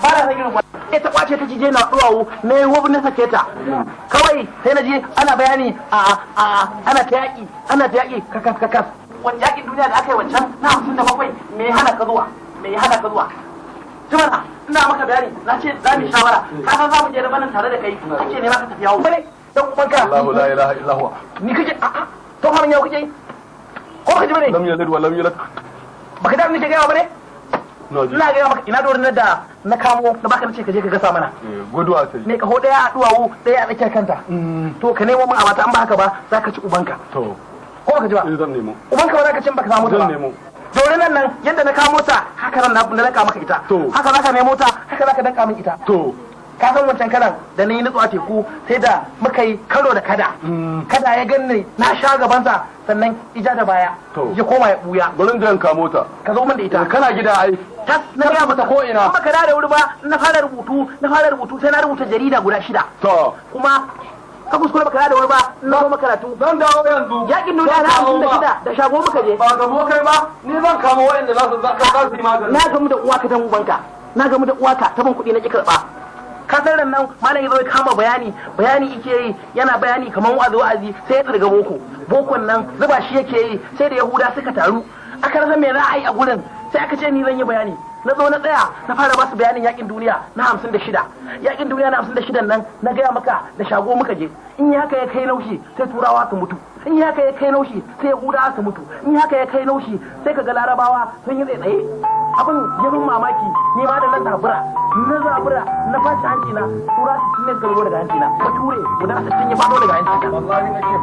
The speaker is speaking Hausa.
Ba na san irin wannan. Ita kwace ta cije na duwawu na yi wub na sake ta. Kawai sai na je ana bayani a ana ta yaƙi, ana ta yaƙi, kakas kakas. Wani yaƙin duniya da aka yi wancan na 57, me ya hana ka zuwa? Me ya hana ka zuwa? Jimana, ina maka bayani, na ce za mu yi shawara. Ka san za mu je da banan tare da kai, kake nema ka tafi yawo. Bane, dan ubanka. Allahu la ilaha illa huwa. Ni kake a a to harin yawo kake yi? Ko baka ji bane? Lam yalid wa lam yulad. Baka da nake gaya bane? Na ji. Ina gaya maka ina dorin da na kamo na baka, nace ka je ka gasa mana. Eh, guduwa sai. Me kaho daya a duwawu, daya a tsakiyar kanta. To ka nemo min a mata, an ba haka ba za ka ci ubanka. To. Ko baka ji ba? Eh, zan nemo. Ubanka ba za ka ci in baka samu ta Zan ba. nemo. Dorin nan yadda na kamo ta haka nan na danka maka ita. To. Haka za ka nemo ta, haka za ka danka min ita. To. Ka san wancan karan da na yi nutsuwa teku, sai da muka yi karo da kada. Kada ya ganni na sha gabansa, sannan ija da baya. To. Ya koma ya buya. Bari in je in kamo ta. Ka zo min da ita. Kana gida ai. Tas na gaya mata. Ko ina. In baka da wuri ba, na fara rubutu, na fara rubutu, sai na rubuta jarida guda 6. To. Kuma ka kuskure baka da wuri ba, na zo makaratu. Zan dawo yanzu. Yakin duniya na 56 da shago muka je. Ba gamo kai ba, ni zan kamo waɗanda za su yi magani. Na gamu da uwa ka dan ubanka, na gamu da uwaka ta ban kuɗi na ki karɓa. Ka san ran nan malam ya zo ya kama bayani, bayani yake yi, yana bayani kamar wa'azi wa'azi, sai ya tsirga boko. Bokon nan zuba shi yake yi, sai da Yahuda suka taru, aka rasa me za a yi a gurin, sai aka ce ni zan yi bayani. Na zo na tsaya, na fara basu bayanin yakin duniya na 56. Yakin duniya na 56 nan, na gaya maka da shago muka je. In yi haka ya kai naushi, sai Turawa su mutu. In yi haka ya kai naushi, sai Yahudawa su mutu. In yi haka ya kai naushi, sai ka ga Larabawa sun yi tsaye. Abin ya ban mamaki, ni ma da na zabura, na zabura, na fashi hanci na, tura 60 ne suka zo daga hanci na. Bature guda 60 ya faɗo daga hanci na. Wallahi nake.